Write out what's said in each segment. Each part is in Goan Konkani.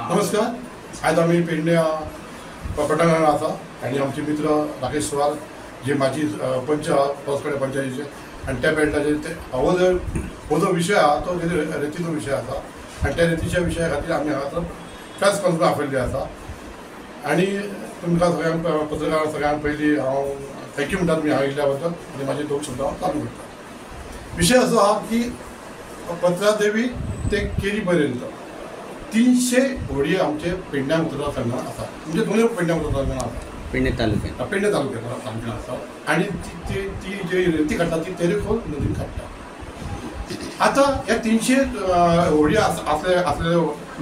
नमस्कार, आयज आमी पेडण्या पटांगणान आसा आनी आमचे मित्र राकेश सुवार जे माजी पंच आहा पळसकड्या पंचायतीचे आनी त्या पेडण्याचे ते हो जो विशय आहा तो रेतीचो विशय आसा आनी त्या रेतीच्या विशया खातीर आमी हांगासर प्रेस कॉन्फरन्स आपयल्ली आसा. आनी तुमकां सगळ्यांक पत्रकारांक सगळ्यांक पयलीं हांव thank you म्हणटा तुमी हांगा येयल्ल्या बद्दल आनी म्हाजे दोन शब्द हांव चालू करता. विशय असो आहा की पत्रादेवी ते केरी पर्यंत 300 होडये आमचे पेडण्या मतदारसंघात आसा, म्हणजे दोनूय पेडण्या मतदारसंघात आसा, पेडणे तालुक्यात, पेडणे तालुक्यात आमच्या आसा. आनी ती ती जी रेती काडटा ती तेरेखोल नदीन काडटा. आतां ह्या 300 होडये आसले आसलेले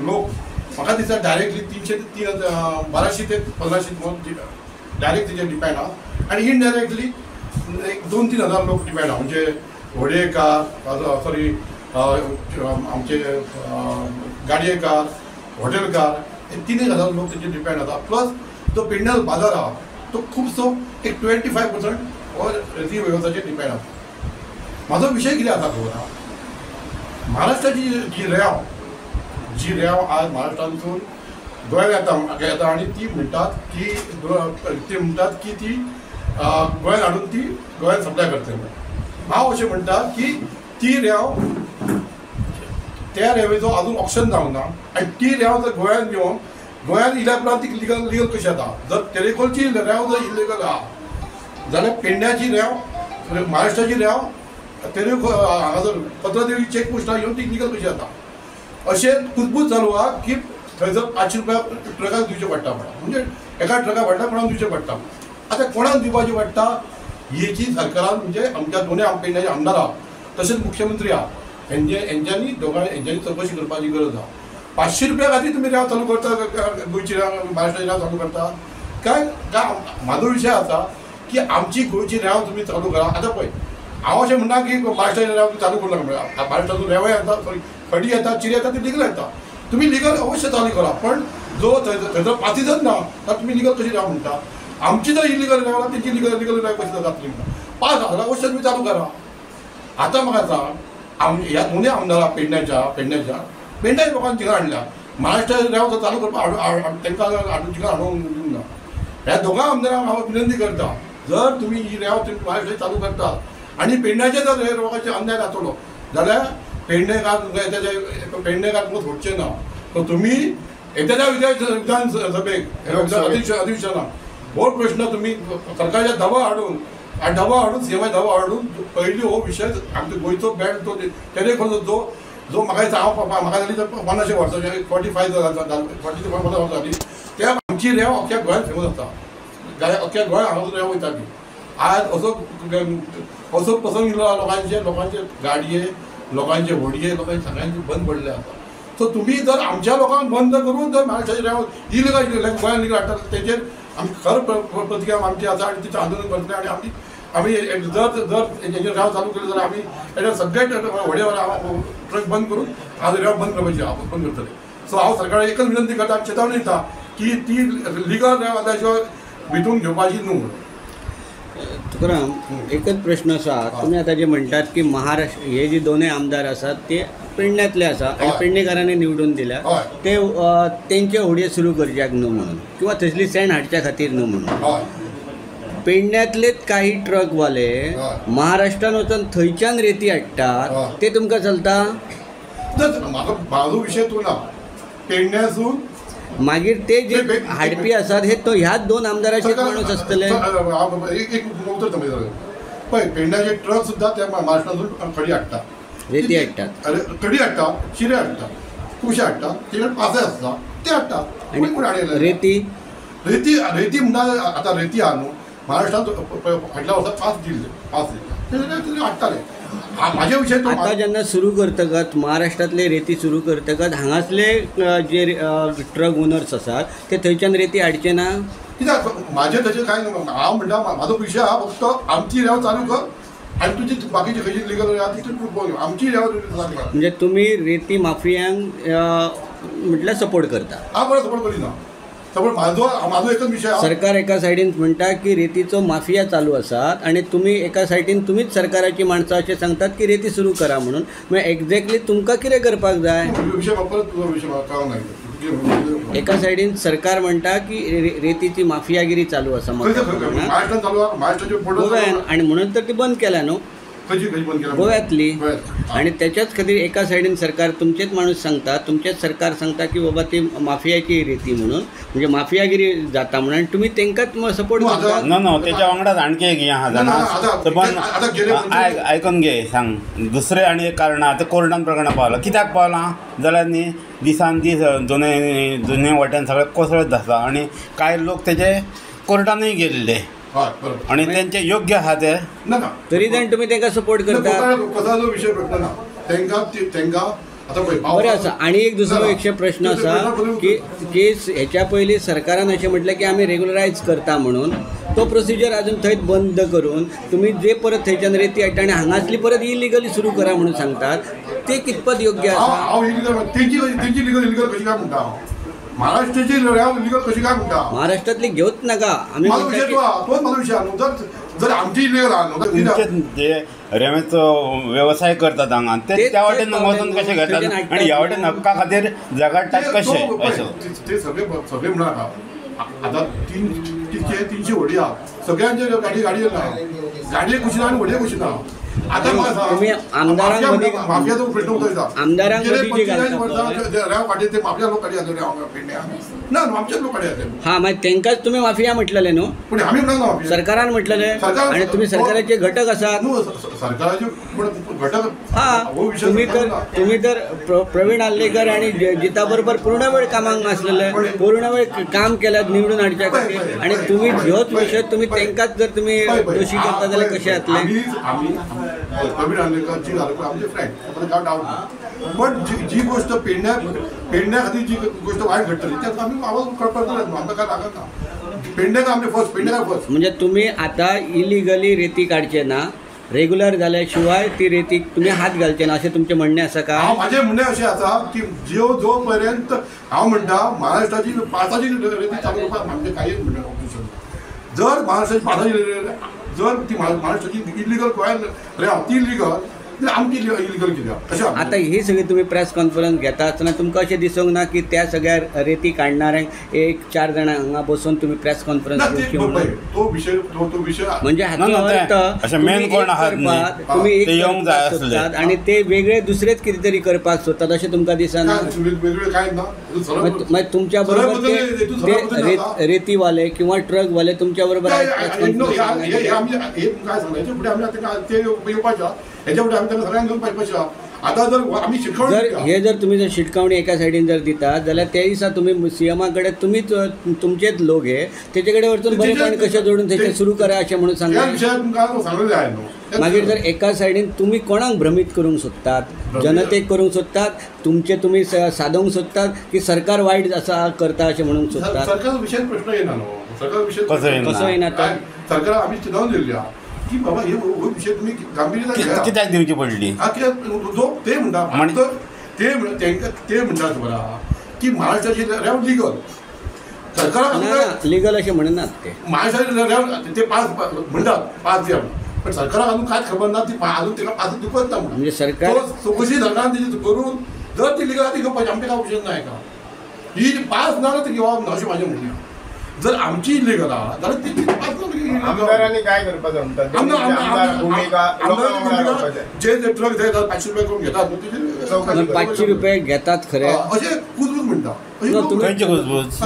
लोक म्हाका दिसता डायरेक्टली 300 ते 1200 ते 1500 डायरेक्ट तेजेर डिपेंड आहा आनी इनडायरेक्टली एक 2-3 हजार लोक डिपेंड आहा, म्हणजे होडयेकार, सॉरी आमचे गाडयेकार, हॉटेलकार, हे 3 हजार लोक तेजेर डिपेंड आसा. प्लस जो पेडण्याचो बाजार आहा तो खुबसो एक 25% हो रेती वेवसायाचेर डिपेंड आसा. म्हाजो विशय कितें आसा खबर आहा, महाराष्ट्राची जी रेंव आज महाराष्ट्रांतसून गोंयांत येता आनी ती म्हणटात की ती गोंयांत हाडून ती गोंयांत सप्लाय करतले. हांव अशें म्हणटा की ती रेंव त्या रेंवेचो अजून ऑप्शन जावंक ना आनी ती रेंव जर गोंयांत येवन गोंयांत इल्या उपरांत ती लिगल कशी जाता. जर तेरेखोलची रेंव जर इलिगल आहा जाल्यार पेडण्याची रेंव, महाराष्ट्राची रेंव तेरेखोल हांगासर पत्रादेवी चेक पोस्टार येवन ती लिगल कशी जाता. अशें कुजबूज चालू आहा की थंयसर 500 रुपया ट्रकाक दिवचे पडटा म्हणा, म्हणजे एका ट्रका पडटा कोणाक दिवचें पडटा. आतां कोणाक दिवपाचें पडटा हेची सरकारान म्हणजे आमच्या दोनूय पेडण्याचे आमदार आहा तशेंच मुख्यमंत्री आहा हेंच्यांनी दोगांय हेंच्यांनी चवकशी करपाची गरज आहा. 500 रुपया खातीर तुमी रेंव चालू करता, गोंयची रेंव, महाराष्ट्राची रेंव चालू करता काय काय म्हाजो विशय आसा की आमची गोंयची रेंव तुमी चालू करा. आतां पळय हांव अशें म्हणटा की महाराष्ट्राची रेंव चालू करूं नाका, महाराष्ट्रातून रेंवय येता, सॉरी खडी येता, चिरे येता, ती लिगल येता, तुमी लिगल अवश्य चालू करा, पण जो थंयसर पासीजच ना तर तुमी लिगल कशी रेंव म्हणटा. आमची जर इलिगल रेंव तेंची लिगल रेंव कशी जातली म्हणटा. 5,000 अवश्य तुमी चालू करा. आतां म्हाका सांग, ह्या दोनूय आमदारां पेडण्याच्या पेडण्याच्या लोकांनी चिकन हाडल्या, महाराष्ट्र रेंव चालू करपाक तांकां हाडून चिकन हाडूंक दिवंक ना. ह्या दोगां आमदारांक हांव विनंती करता, जर तुमी ही रेंव तुमी महाराष्ट्राची चालू करता आनी पेडण्याचे जर हे लोकांचे अन्याय जातलो जाल्यार पेडणेकार तुमकां पेडणेकार तुमकां सोडचें ना. सो तुमी येत्या विधानसभेक अधिवेशनाक हो प्रश्न तुमी सरकारच्या दबाव हाडून आनी दबाव हाडून सीएमाच्या दबाव हाडून पयलीं हो विशय आमचो गोंयचो बँड तो तेरेखोल जो जो म्हाका दिसता हांव म्हाका जाली तर 50 वर्सां 45 45 वर्सां जाली त्या आमची रेंव अख्ख्या गोंयांत फेमस आसा, अख्ख्या गोंयांत हांगासून रेंव वयता ती. आज असो असो प्रसंग येयलो लोकांचे लोकांचे गाडये, लोकांचे होडये, लोकांचे सगळ्यांचे बंद पडले आसा. सो तुमी जर आमच्या लोकांक बंद करून जर महाराष्ट्राची रेंव इलिगल गोंयांत लिगल हाडटा तेजेर आमी खर प्रतिक्रिया आमची आसा आनी तिचें आंदोलन करतले. आनी आमी जर जर हेजेर रेंव चालू केली जाल्यार आमी हेजेर सगळे व्हडे ट्रक बंद करून आज रेंव बंद करपाची बंद करतले. सो हांव सरकाराक एकच विनंती करता, चेतावणी दिता की ती लिगल रेंव आतां शिवाय भितून घेवपाची न्हू. तुकाराम, एकच प्रश्न आसा, तुमी आतां जे म्हणटात की महाराष्ट्र हे जे दोनूय आमदार आसात ते पेडण्यांतले आसा आनी पेडणेकारांनी निवडून दिल्या, ते तेंचे होडये सुरू करच्याक न्हू म्हणून किंवा थंयसली सँड हाडच्या खातीर न्हू म्हणून पेडण्यांतलेच काही ट्रकवाले महाराष्ट्रान वचून थंयच्यान रेती हाडटात, ते तुमकां चलता? म्हाका म्हाजो विशय तो ना, पेडण्यासून मागीर ते जे हाडपी आसात हे तो ह्याच दोन आमदाराचे माणूस आसतले. एक उतर पळय, पेडण्याचे ट्रक सुद्दां ते महाराष्ट्रांतून खडी हाडटा, रेती हाडटात, खडी हाडटा, चिरे हाडटा, खुबशे हाडटा, तेजे पासे आसता ते हाडटा. रेती रेती रेती म्हणटा आतां रेती आहा न्हू महाराष्ट्रांत फाटल्या वर्सा 5 दिल्ले, 5 दिल्ले हाडटाले. म्हाजे विशय आतां जेन्ना सुरू करतकच महाराष्ट्रांतले रेती सुरू करतकच हांगासले जे ट्रक ओनर्स आसात ते थंयच्यान रेती हाडचे ना कित्याक? म्हाजें तशें कांय न्हू. हांव म्हणटा म्हाजो विशय आहा फक्त आमची रेंव चालू कर आनी तुजी बाकीची खंयची लिगल आहा ती तूं पळोवन आमची रेंव चालू कर. म्हणजे तुमी रेती माफियांक म्हटल्यार सपोर्ट करता? हांव कोणाक सपोर्ट करिना, सपोर्ट म्हाजो म्हाजो एकच विशय. सरकार एका सायडीन म्हणटा की रेतीचो माफिया चालू आसात आनी तुमी एका सायडीन तुमीच सरकाराची माणसां अशें सांगतात की रेती सुरू करा म्हणून. मागीर एक्झॅक्टली तुमकां कितें करपाक जाय? विशय परत तुजो विशय म्हाका कळोंक ना. एका सायडीन सरकार म्हणटा की रेतीची माफियागिरी चालू आसा महाराष्ट्रान चालू आसा, महाराष्ट्राचे गोव्यान, आनी म्हणून तर ती बंद केल्या न्हू गोव्यातली. आणि त्याच्याच खातीर एका सायडीन सरकार तुमचेच माणूस सांगता, तुमचेच सरकार सांगता की बाबा ती माफियाची रेती म्हणून, म्हणजे माफियागिरी जाता म्हणून, आनी तुमी तेंकाच सपोर्ट करता. ना ना तेच्या वांगडाच आणखी एक हें आहा जाणा, आयकून घे सांग. दुसरें आनी एक कारण आतां कोर्टान प्रकरणां पावलां, कित्याक पावलां जाल्यार न्ही दिसान दीस दोनय दोनय वाट्यान सगळें कोसळत आसा आनी कांय लोक तेजे कोर्टानूय गेल्ले आनी तेंचे योग्य आहा ते ना, तरी जाण तुमी तेंकां सपोर्ट करता. कसो विशय प्रश्न ना तेंकां तेंकां आतां पळय बरें आसा. आनी एक दुसरो एकशे प्रश्न आसा की केस हेच्या पयलीं सरकारान अशें म्हटलें की आमी रेगुलरायज करता म्हणून, तो प्रोसिजर अजून थंयच बंद करून तुमी जे परत थंयच्यान रेती हाडटा आनी हांगासली परत इलिगली सुरू करा म्हणून सांगतात, ते कितपत योग्य आसा? हांव इलिगल तेंची तेंची लिगल इलिगल कशी काय म्हणटा? महाराष्ट्राची लिगल कशी काय म्हणटा? महाराष्ट्रातली घेवच नाका आमी. म्हाजो विशय तो तोच म्हाजो विशय न्हू. जर जर आमची इलिगल आहा न्हू, तुमचे जे रेंवेचो वेवसाय करतात हांगा ते त्या वाटेन वचून कशें घेतात आनी ह्या वाटेन हक्का खातीर झगडटात कशें? ते सगळे सगळे म्हणा आतां 300 व्हडी आहा, सगळ्यांचे गाडी गाडी ना, गाडये खुशी ना आनी व्हडये खुशी ना. आतां माफियाचो प्रश्न उठयता, आमदारांक रेंव काडये ते माफिया लोक काडये जातले पेडण्या ना, आमचेच लोक काडये जातले. हां, मागीर तेंकांच तुमी माफिया म्हटलेलें न्हू? पूण आमी म्हणना माफिया, सरकारान म्हटलेलें. आनी तुमी सरकाराचे घटक आसात न्हू, सरकाराचे घटक. हां, तुमी तर प्रवीण आर्लेकर आनी जिता बरोबर पूर्ण वेळ कामाक आसलेले, पूर्ण वेळ काम केल्यात निवडून हाडच्या खातीर, आनी तुमी ह्योच विशय तुमी तेंकांच जर तुमी दोशी करता जाल्यार कशें जातलें? आमी प्रवीण आर्लेकर जी आर्लेकर आमचे फ्रेंड, ताका डावट ना, पण जी गोष्ट पेडण्या पेडण्या खातीर जी गोष्ट वायट घडटली ताका आमी आवाज करतले न्हू, आमकां काय लागना. पेडणेकार आमचे फर्स्ट, पेडणेकार फर्स्ट. म्हणजे तुमी आतां इलिगली रेती काडचे ना, रेगुलर जाल्या शिवाय ती रेती तुमी हात घालचे ना अशें तुमचें म्हणणें आसा काय? हांव म्हाजें म्हणणें अशें आसा की ज्यो जो पर्यंत हांव म्हणटा महाराष्ट्राची पासाची रेती चालू करपाक आमचें कांयच म्हणणें ऑपोजिशन. जर महाराष्ट्राची पासाची जर ती महाराष्ट्राची इलिगल गोंयान रेंव ती इलिगल, आमची इलिगल कित्याक अशें? आतां ही सगळी तुमी प्रेस कॉन्फरन्स घेता आसतना तुमकां अशें दिसूंक ना की त्या सगळ्या रेती काडणाऱ्यांक एक 4 जाणां हांगा बसून तुमी प्रेस कॉन्फरन्स घेवची म्हणून? तो विशय तो विशय म्हणजे हाचो अर्थ तुमी एक करपाक सोदतात आनी ते वेगळे दुसरेच कितें तरी करपाक सोदतात अशें तुमकां दिसना? वेगळे कांय ना. मागीर तुमच्या बरोबर ते रेतीवाले किंवा ट्रकवाले तुमच्या बरोबर काय सांगता फुडें आमी आतां ते येवपाचे हेच्या फुडें आमी तांकां सगळ्यांक घेवन पळोवपाचें. आतां जर आमी शिटकावणी जर हे जर तुमी जर शिटकावणी एका सायडीन जर दितात जाल्यार त्या दिसा तुमी सीएमा कडेन तुमीच तुमचेच लोक हे तेचे कडेन वचून बरेपण कशें जोडून तेचें सुरू करा अशें म्हणून सांगता. सांगलेलें हांवें न्हू. मागीर जर एका सायडीन तुमी कोणाक भ्रमीत करूंक सोदतात, जनतेक करूंक सोदतात, तुमचे तुमी सादोवंक सोदतात की सरकार वायट आसा करता अशें म्हणूंक सोदतात? सरकार विशय प्रश्न येना न्हू, सरकार विशय कसो येना तो? सरकार आमी चिंतून दिल्ली आहा की बाबा हे विशय तुमी गांभीर्यान कित्याक दिवची पडली? कित्याक जो ते म्हणटा ते तेंकां ते म्हणटा खबर आहा की महाराष्ट्राची रेंव लिगल, सरकाराक लिगल अशें म्हणनात ते. महाराष्ट्राची रेंव ते पास म्हणटात, पास दिया म्हणून, पण सरकाराक अजून कांयच खबर ना, ती अजून ताका पास दिवपाच ना म्हणून. म्हणजे सरकार चवकशी सरकारान तेजी करून जर ती लिगल आहा ती घेवपाची, आमचें काय ऑप्शन ना हेका. ही पास ना जाल्यार ती घेवप ना अशें म्हाजें म्हणणें. जर आमची इलिगल आहा जाल्यार ती पास ना. आमदारांनी काय करपाचें म्हणटात? जे जे ट्रक घेतात 500 रुपये करून घेतात, 500 रुपये घेतात खरें अशें कुजबूज म्हणटा. खंयची कुजबूज?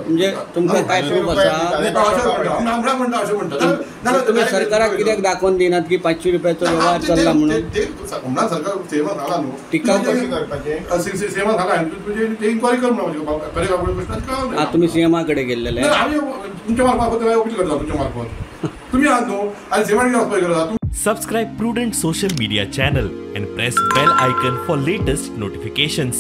म्हणजे तुमकां काय प्रूफ आसा? म्हणटा अशें म्हणटा. तुमी सरकाराक कित्याक दाखोवन दिनात की 500 रुपयाचो व्यवहार चल्ला म्हणून? म्हणून सरकार सेवा झाला न्हू, टिका सेवा झाला तुजे इन्क्वायरी कर म्हणून. तुमी सीएमा कडेन गेल्लेले? आमी तुमच्या मार्फत अपील करता, तुमच्या मार्फत तुमी आहात न्हू आनी सीएमा वचपाक करता. Subscribe Prudent Social Media channel and press bell icon for latest notifications.